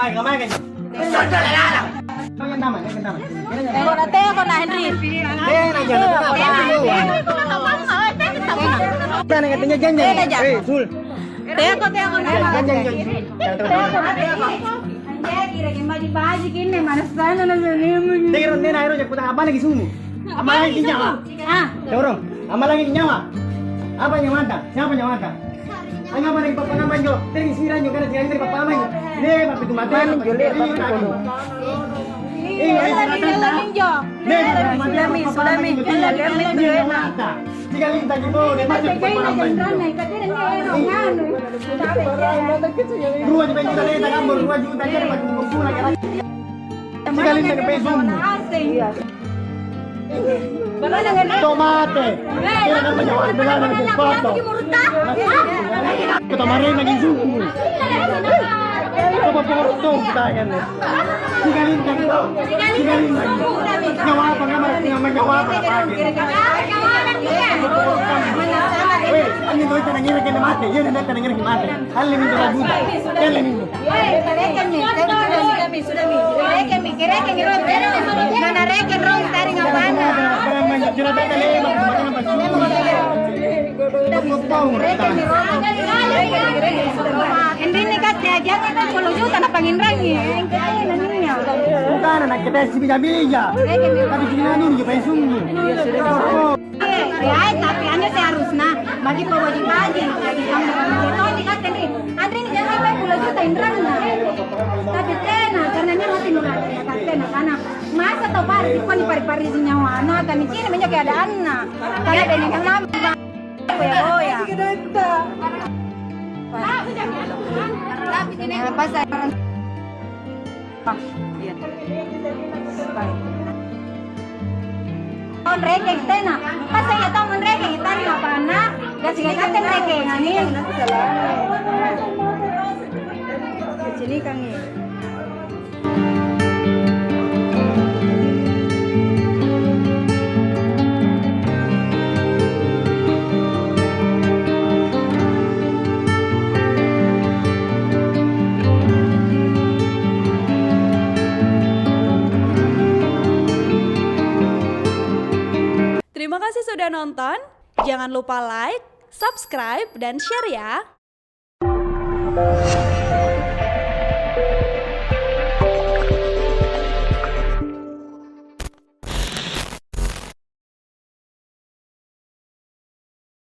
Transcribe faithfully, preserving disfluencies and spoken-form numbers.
Ay, kamakan. Kau yang taman, kau yang taman. Tengok dah, tengok dah, Henry. Eh, nak jangan. Tengok dah, jangan, jangan. Eh, Sul. Tengok, tengok dah. Jangan, jangan, jangan. Tengok dah, tengok. Anjay, kira-kira baju-baju gini, mana sana nak sini? Tengok dah, nak, nak, aku tak apa lagi sungguh. Apa lagi nyawa? Ah. Dorong. Apa lagi nyawa? Apa nyawa anda? Siapa nyawa anda? Hanya apa lagi bapak nama jo? Dari sini jo, karena sini dari bapak nama jo. Nih, bapak itu mati. Mana jo, lihat bapak itu. Eh, eh, silakan. Sulami, sulami, sulami. Tiga lagi tadi, bo, dia masuk ke kolam banyu. Dua juta, kita lihat, kita gambar, dua juta aja dapat kumpul lagi. Tiga lagi ke Facebook. Iya. Tomate. Kira kan menyawa dengan foto. Kita mari lagi suku. Coba potong tangan. Tiga lagi, tiga lagi. Nyawa apa, nyawa apa, nyawa apa? Weh, ini tuh kita ngira kita mati. Ya, kita ngira kita mati. Hal ini tuh lagu. Hal ini. Weh, kita reken nih. Kita reken nih. Reken nih, reken nih, Ron. Mana reken, Ron? Tadi ngapain? Ini nih, Kak, diajarnya kan sepuluh juta na pangin rangi. Yang kita ini nanya. Bukan, anak kita si bija-bija. Tapi sini anu, juga sungguh. Ya, tapi anda seharusnya bagi pawajib aja. Jadi kamu, Tony, kata nih, Andre ini jangan sampai puluh juta ini rangi. Tapi tena, karena ini mati nurani, ya, tapi tena, karena masa tau pari, di pari pari si nyawa anak, kami sini menjadi keadaan na. Karena ada yang lama, ya, oh ya. Apa saya? Iya. Tahun rekeng tena. Pas saya tahu mun rekeng tena apa na? Gak sih kata rekeng ani. Sini kami. Terima kasih sudah nonton. Jangan lupa like, subscribe, dan share ya.